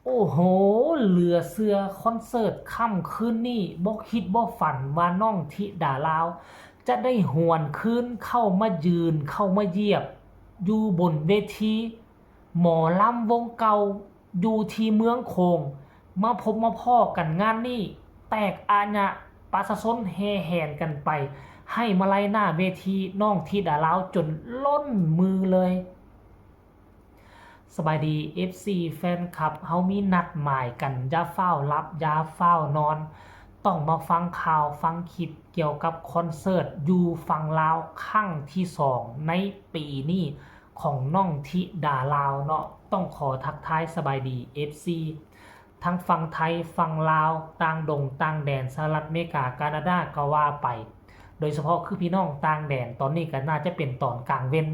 ໂອ້ໂຫ ເຫຼືອເຊື່ອ ຄອນເສີດຄ່ຳຄືນນີ້ ບໍ່ຄິດບໍ່ຝັນວ່ານ້ອງທິດາລາວ ຈະໄດ້ຫວນຄືນເຂົ້າມາຢືນ ເຂົ້າມາຢຽບຢູ່ບົນເວທີ ໝໍລຳວົງເກົ່າຢູ່ທີ່ເມືອງໂຂງ ມາພົບມາພໍ້ກັນງານນີ້ ແຕກອາຍະ ປະຊາຊົນແຫ່ແຫນກັນໄປໃຫ້ມາໄລໜ້າເວທີນ້ອງທິດາລາວຈົນລົ້ນມືເລີຍ. ສະບາຍດີ ເອັຟຊີ ແຟນຄລັບ ເຮົາມີນັດໝາຍກັນ ຢ່າຟ້າວຫຼັບ ຢ່າຟ້າວນອນ ຕ້ອງມາຟັງຂ່າວຟັງຄລິບກ່ຽວກັບຄອນເສີດຢູ່ຝັ່ງລາວຄັ້ງທີສອງໃນປີນີ້ຂອງນ້ອງທິດາລາວເນາະ. ຕ້ອງຂໍທັກທາຍສະບາຍດີ ເອັຟຊີ ທັງຝັ່ງໄທ ຝັ່ງລາວ ຕ່າງດົງຕ່າງແດນ ສະຫະລັດອາເມລິກາ ການາດາ ກໍວ່າໄປ ໂດຍສະເພາະຄືພີ່ນ້ອງຕ່າງແດນ ຕອນນີ້ກໍໜ້າຈະເປັນຕອນກາງເວັນ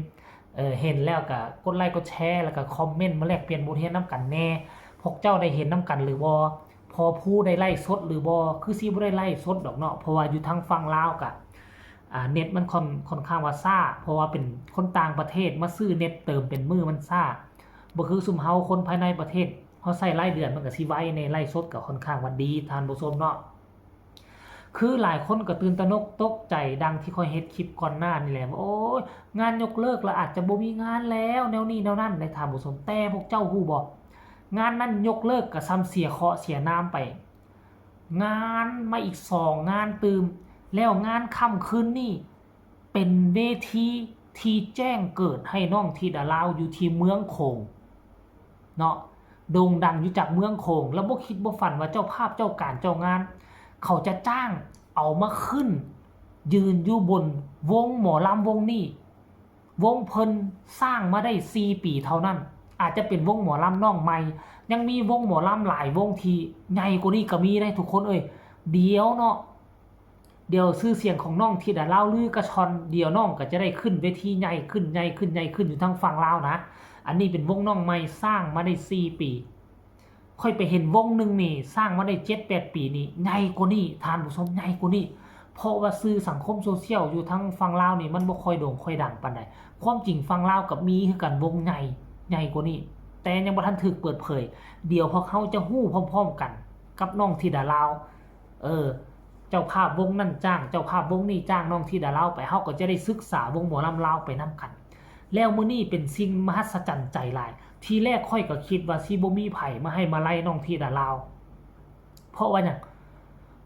ເອີ ເຫັນແລ້ວກໍກົດໄລກົດແຊ ແລ້ວກໍຄອມເມັນມາແລກປ່ຽນບົດຮຽນນຳກັນແດ່. ພວກເຈົ້າໄດ້ເຫັນນຳກັນຫຼືບໍ່? ພໍ່ພູໄດ້ໄລຟ໌ສົດຫຼືບໍ່? ຄືຊິບໍ່ໄດ້ໄລຟ໌ສົດດອກເນາະ ເພາະວ່າຢູ່ທາງຝັ່ງລາວກະ ອ່າ ເນັດມັນຄ່ອນ ຄ່ອນຂ້າງວ່າຊ້າ ເພາະວ່າເປັນຄົນຕ່າງປະເທດມາຊື້ເນັດເຕີມເປັນມື້ມັນຊ້າ ບໍ່ຄືຊຸມເຮົາຄົນພາຍໃນປະເທດ ເຮົາໃຊ້ລາຍເດືອນມັນກະຊິໄວແດ່ ໄລຟ໌ສົດກະຄ່ອນຂ້າງວ່າດີ ທ່ານຜູ້ຊົມເນາະ. ຄືຫຼາຍຄົນກໍຕື່ນຕະໜົກຕົກໃຈ ດັ່ງທີ່ຂ້ອຍເຮັດຄລິບກ່ອນໜ້ານີ້ແຫຼະ ວ່າ ໂອ້ຍ ງານຍົກເລີກລະ ອາດຈະບໍ່ມີງານແລ້ວ ແນວນີ້ແນວນັ້ນເດ້ທ່ານຜູ້ຊົມ. ແຕ່ພວກເຈົ້າຮູ້ບໍ່? ງານນັ້ນຍົກເລີກກໍສ່ຳເສຍເຄາະເສຍນາມໄປ ງານມາອີກສອງງານຕື່ມ ແລ້ວງານຄ່ຳຄືນນີ້ ເປັນເວທີທີ່ແຈ້ງເກີດໃຫ້ນ້ອງທິດາລາວຢູ່ທີ່ເມືອງໂຂງເນາະ ໂດ່ງດັງຢູ່ຈາກເມືອງໂຂງ ແລ້ວບໍ່ຄິດບໍ່ຝັນວ່າເຈົ້າພາບເຈົ້າການເຈົ້າງານ ເຂົາຈະຈ້າງເອົາມາຂຶ້ນຢືນຢູ່ບົນວົງໝໍລຳວົງນີ້. ວົງເພິ່ນສ້າງມາໄດ້ສີ່ປີເທົ່ານັ້ນ ອາດຈະເປັນວົງໝໍລຳນ້ອງໃໝ່ ຍັງມີວົງໝໍລຳຫຼາຍວົງທີ່ໃຫຍ່ກວ່ານີ້ກໍມີເດ້ທຸກຄົນເອີຍ. ດຽວເນາະ ດຽວຊື່ສຽງຂອງນ້ອງທິດາລາວລືກະຊ່ອນ ດຽວນ້ອງກໍຈະໄດ້ຂຶ້ນເວທີໃຫຍ່ຂຶ້ນ ໃຫຍ່ຂຶ້ນ ໃຫຍ່ຂຶ້ນຢູ່ທາງຝັ່ງລາວນະ. ອັນນີ້ເປັນວົງນ້ອງໃໝ່ສ້າງມາໄດ້ສີ່ປີ ຂ້ອຍໄປເຫັນວົງໜຶ່ງນີ້ສ້າງມາໄດ້ເຈັດແປດປີນີ້ ໃຫຍ່ກວ່ານີ້ທ່ານຜູ້ຊົມ ໃຫຍ່ກວ່ານີ້ ເພາະວ່າສື່ສັງຄົມໂຊຊຽວຢູ່ທາງຝັ່ງລາວນີ້ມັນບໍ່ຄ່ອຍໂດ່ງຄ່ອຍດັງປານໃດ. ຄວາມຈິງຝັ່ງລາວກໍມີຄືກັນວົງໃຫຍ່ ໃຫຍ່ກວ່ານີ້ ແຕ່ຍັງບໍ່ທັນຖືກເປີດເຜີຍ. ດຽວພວກເຮົາຈະຮູ້ພ້ອມໆກັນກັບນ້ອງທິດາລາວ ເອີ ເຈົ້າພາບວົງນັ້ນຈ້າງ ເຈົ້າພາບວົງນີ້ຈ້າງນ້ອງທິດາລາວໄປ ເຮົາກໍຈະໄດ້ສຶກສາວົງໝໍລຳລາວໄປນຳກັນ. ແລ້ວມື້ນີ້ເປັນສິ່ງມະຫັດສະຈັນໃຈຫຼາຍ ທີແລກຂ້ອຍກໍຄິດວ່າຊິບໍ່ມີໃຜມາໃຫ້ມາໄລນ້ອງທິດາລາວ ເພາະວ່າຫຍັງ?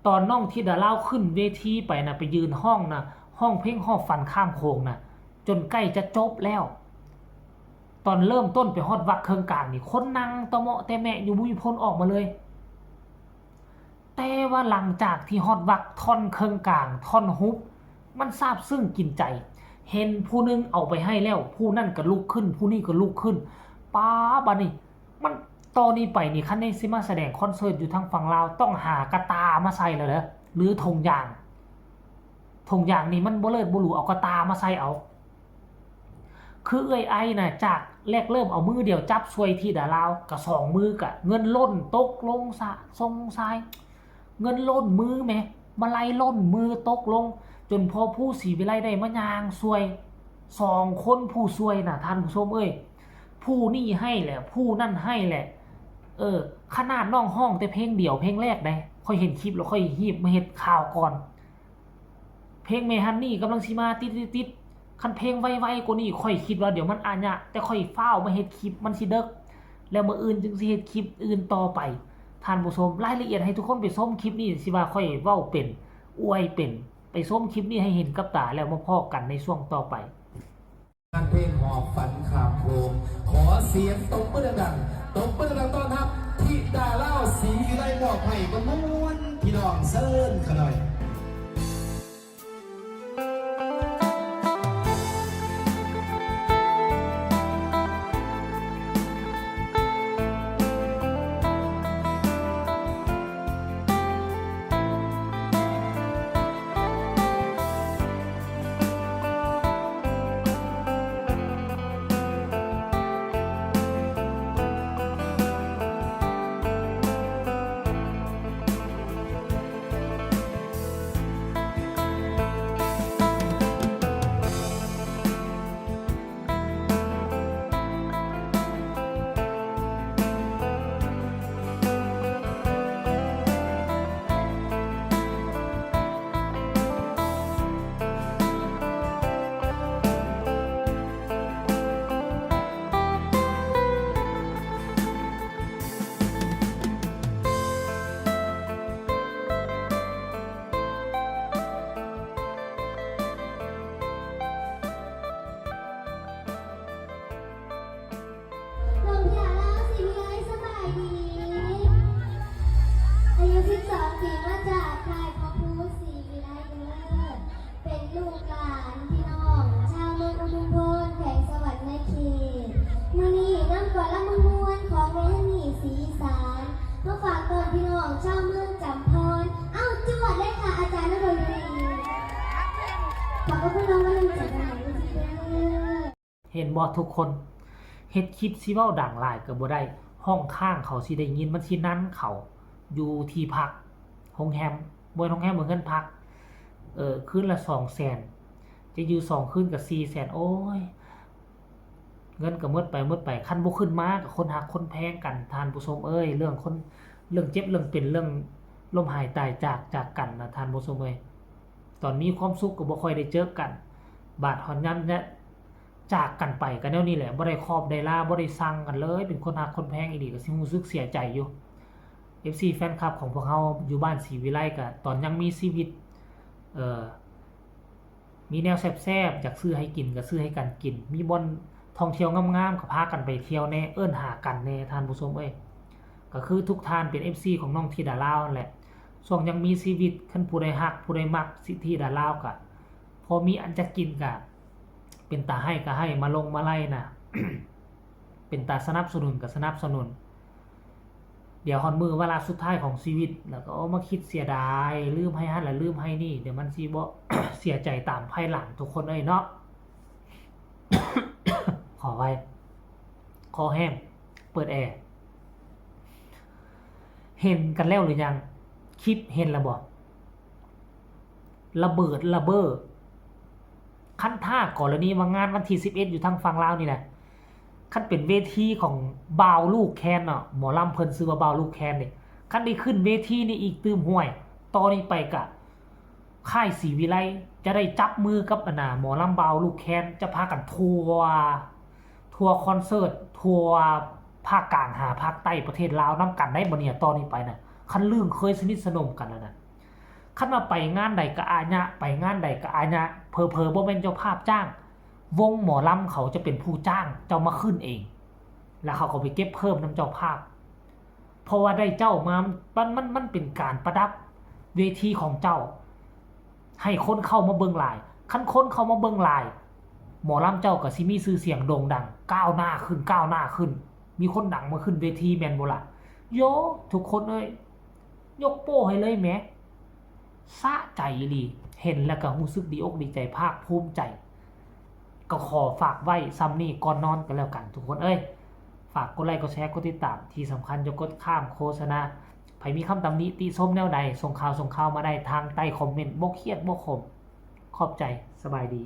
ຕອນນ້ອງທິດາລາວຂຶ້ນເວທີໄປນະ ໄປຢືນຮ້ອງນະ ຮ້ອງເພງຮອບຝັນຂ້າມໂຂງນະ ຈົນໃກ້ຈະຈົບແລ້ວ ຕອນເລີ່ມຕົ້ນໄປຮອດວັກເຄິ່ງກາງນີ້ ຄົນນັ່ງຕະເໝາະແຕະແມະຢູ່ ບໍ່ມີຄົນອອກມາເລີຍ. ແຕ່ວ່າຫຼັງຈາກທີ່ຮອດວັກທ່ອນເຄິ່ງກາງ ທ່ອນຮຸບ ມັນຊາບຊຶ້ງກິນໃຈ ເຫັນຜູ້ໜຶ່ງເອົາໄປໃຫ້ແລ້ວ ຜູ້ນັ້ນກໍລຸກຂຶ້ນ ຜູ້ນີ້ກໍລຸກຂຶ້ນ ປາ ບາດນີ້ ມັນ ຕໍ່ນີ້ໄປນີ້ ຄັນໄດ້ຊິມາສະແດງຄອນເສີດຢູ່ທາງຝັ່ງລາວ ຕ້ອງຫາກະຕ່າມາໃສ່ແລ້ວເດີ ຫຼືຖົງຢາງ ຖົງຢາງນີ້ມັນບໍ່ເລີດບໍ່ຫຼູ ເອົາກະຕ່າມາໃສ່ເອົາ. ຄືເອື້ອຍໄອນະ ຈາກແລກເລີ່ມເອົາມືດຽວຈັບຊ່ວຍທິດາລາວ ກະສອງມື ກະເງິນລົ້ນຕົກລົງສະ ຊົງຊາຍ ເງິນລົ້ນມືແໝ ມາໄລລົ້ນມືຕົກລົງ ຈົນພໍ່ພູສີວິໄລໄດ້ມາຍ່າງຊ່ວຍ ສອງຄົນຜູ້ຊ່ວຍນະທ່ານຜູ້ຊົມເອີຍ ຜູ້ນີ້ໃຫ້ແຫຼະ ຜູ້ນັ້ນໃຫ້ແຫຼະ. ເອີ ຂະໜາດນ້ອງຮ້ອງແຕ່ເພງດຽວເພງແລກໃດ ຂ້ອຍເຫັນຄລິບແລ້ວຂ້ອຍຮີບມາເຮັດຂ່າວກ່ອນ ເພງແມ່ຮັນນີ້ກຳລັງຊິມາຕິດໆໆ ຄັນເພງໄວໆກວ່ານີ້ ຂ້ອຍຄິດວ່າດຽວມັນອາຍະ ແຕ່ຂ້ອຍຟ້າວມາເຮັດຄລິບ ມັນຊິເດິກ ແລ້ວມື້ອື່ນຈຶ່ງຊິເຮັດຄລິບອື່ນຕໍ່ໄປ. ທ່ານຜູ້ຊົມ ລາຍລະອຽດໃຫ້ທຸກຄົນໄປຊົມຄລິບນີ້ ຊິວ່າຂ້ອຍເວົ້າເປັນ ອວຍເປັນ ໄປຊົມຄລິບນີ້ໃຫ້ເຫັນກັບຕາ ແລ້ວມາພໍ້ກັນໃນຊ່ວງຕໍ່ໄປ. ງານເພງຫອບຝັນຂ້າມໂຂງ ຂໍສຽງຕົບມືດັງໆ ຕົບມືດັງໆ ຕ້ອນຮັບທິດາລາວສີວິໄລ ມອບໃຫ້ມ່ວນໆ ພີ່ນ້ອງ ເຊີນຂະໜ້ອຍ. ເຫັນບໍ່ທຸກຄົນ? ເຮັດຄລິບຊິເວົ້າດັງຫຼາຍກໍບໍ່ໄດ້ ຫ້ອງຂ້າງເຂົາຊິໄດ້ຍິນ ມັນຊິນັນເຂົາຢູ່ທີ່ພັກ ໂຮງແຮມ ບໍ່ແມ່ນໂຮງແຮມ ເຮືອນພັກ ເອີ ຄືນລະສອງແສນ ຈະຢູ່ສອງຄືນກໍສີ່ແສນ ໂອ້ຍ ເງິນກໍໝົດໄປໝົດໄປ ຄັນບໍ່ຂຶ້ນມາກໍຄົນຮັກຄົນແພງກັນ ທ່ານຜູ້ຊົມເອີຍ ເລື່ອງຄົນ ເລື່ອງເຈັບເລື່ອງເປັນ ເລື່ອງລົ້ມຫາຍຕາຍຈາກ ຈາກກັນນະ ທ່ານຜູ້ຊົມເອີຍ ຕອນມີຄວາມສຸກກໍບໍ່ຄ່ອຍໄດ້ເຈີກັນ ບາດຮອດຍາມ ຈາກກັນໄປກໍແນວນີ້ແຫຼະ ບໍ່ໄດ້ຂອບໄດ້ລາ ບໍ່ໄດ້ສັງກັນເລີຍ ເປັນຄົນຮັກຄົນແພງອີ່ຫຼີ ກໍຊິຮູ້ສຶກເສຍໃຈຢູ່ ເອັຟຊີ ແຟນຄລັບຂອງພວກເຮົາຢູ່ບ້ານສີວິໄລ ກໍຕອນຍັງມີຊີວິດ ເອີ ມີແນວແຊບໆ ຢາກຊື້ໃຫ້ກິນກໍຊື້ໃຫ້ກັນກິນ ມີບ່ອນທ່ອງທ່ຽວງາມໆ ກໍພາກັນໄປທ່ຽວແດ່ ເອີ້ນຫາກັນແດ່ ທ່ານຜູ້ຊົມເອີຍ ກໍຄືທຸກທ່ານເປັນເອັຟຊີຂອງນ້ອງທິດາລາວນັ້ນແຫຼະ ຊ່ວງຍັງມີຊີວິດ ຄັນຜູ້ໃດຮັກຜູ້ໃດມັກທິດາລາວກໍ ພໍມີອັນຈະກິນກະເປັນຕາໃຫ້ກະໃຫ້ ມາລົງມາໄລ່ນະ ເປັນຕາສະໜັບສະໜູນກະສະໜັບສະໜູນ ດຽວຮອດມື້ວາລະສຸດທ້າຍຂອງຊີວິດ ແລ້ວກໍເອົາມາຄິດເສຍດາຍ ລືມໃຫ້ຫັ້ນລະລືມໃຫ້ນີ້ ດຽວມັນຊິບໍ່ ເສຍໃຈຕາມພາຍຫຼັງ ທຸກຄົນເອີຍເນາະ ຂໍອະໄພ ຄໍແຫ້ງ ເປີດແອ ເຫັນກັນແລ້ວຫຼືຍັງ? ຄລິບເຫັນແລ້ວບໍ່? ລະເບີດລະເບີ ຄັນຖ້າກໍລະນີວ່າງານວັນທີສິບເອັດຢູ່ທາງຝັ່ງລາວນີ້ນະ ຄັນເປັນເວທີຂອງບ່າວລູກແຄນເນາະ ໝໍລຳເພິ່ນຊື່ວ່າບ່າວລູກແຄນນີ້ ຄັນໄດ້ຂຶ້ນເວທີນີ້ອີກຕື່ມ ຫ້ວຍ ຕໍ່ນີ້ໄປກະຄ້າຍສີວິໄລຈະໄດ້ຈັບມືກັບອັນນ່າ ໝໍລຳບ່າວລູກແຄນ ຈະພາກັນທົວ ທົວຄອນເສີດ ທົ່ວພາກກາງຫາພາກໃຕ້ປະເທດລາວນຳກັນໄດ້ບໍ່ນີ້ ຕໍ່ນີ້ໄປນະ ຄັນລຶ້ງເຄີຍສະໜິດສະໜົມກັນແລ້ວນະ ຄັນວ່າໄປງານໃດກະອາຍະ ໄປງານໃດກະອາຍະ ເຜີໆບໍ່ແມ່ນເຈົ້າພາບຈ້າງ ວົງໝໍລຳເຂົາຈະເປັນຜູ້ຈ້າງເຈົ້າມາຂຶ້ນເອງ ແລ້ວເຂົາກໍໄປເກັບເພີ່ມນຳເຈົ້າພາບ ເພາະວ່າໄດ້ເຈົ້າມາ ມັນ ມັນ ມັນເປັນການປະດັບເວທີຂອງເຈົ້າ ໃຫ້ຄົນເຂົ້າມາເບິ່ງຫຼາຍ ຄັນຄົນເຂົ້າມາເບິ່ງຫຼາຍ ໝໍລຳເຈົ້າກໍຊິມີຊື່ສຽງໂດ່ງດັງ ກ້າວໜ້າຂຶ້ນ ກ້າວໜ້າຂຶ້ນ ມີຄົນດັງມາຂຶ້ນເວທີແມ່ນບໍ່ລະ? ໂຢ ທຸກຄົນເອີຍ ຍົກໂປ້ໃຫ້ເລີຍແໝ ສະໃຈອີ່ຫຼີ ເຫັນແລ້ວກໍຮູ້ສຶກດີອົກດີໃຈ ພາກພູມໃຈ ກໍຂໍຝາກໄວ້ຊ່ຳນີ້ກ່ອນນອນກໍແລ້ວກັນທຸກຄົນເອີຍ ຝາກກົດໄລ ກົດແຊ ກົດຕິດຕາມ ທີ່ສຳຄັນຢ່າກົດຂ້າມໂຄສະນາ ໃຜມີຄຳຕຳໜິຕິຊົມແນວໃດ ສົ່ງຂ່າວ ສົ່ງຂ່າວມາໄດ້ທາງໃຕ້ຄອມເມັນ ບໍ່ຄຽດບໍ່ຂົມ ຂອບໃຈ ສະບາຍດີ.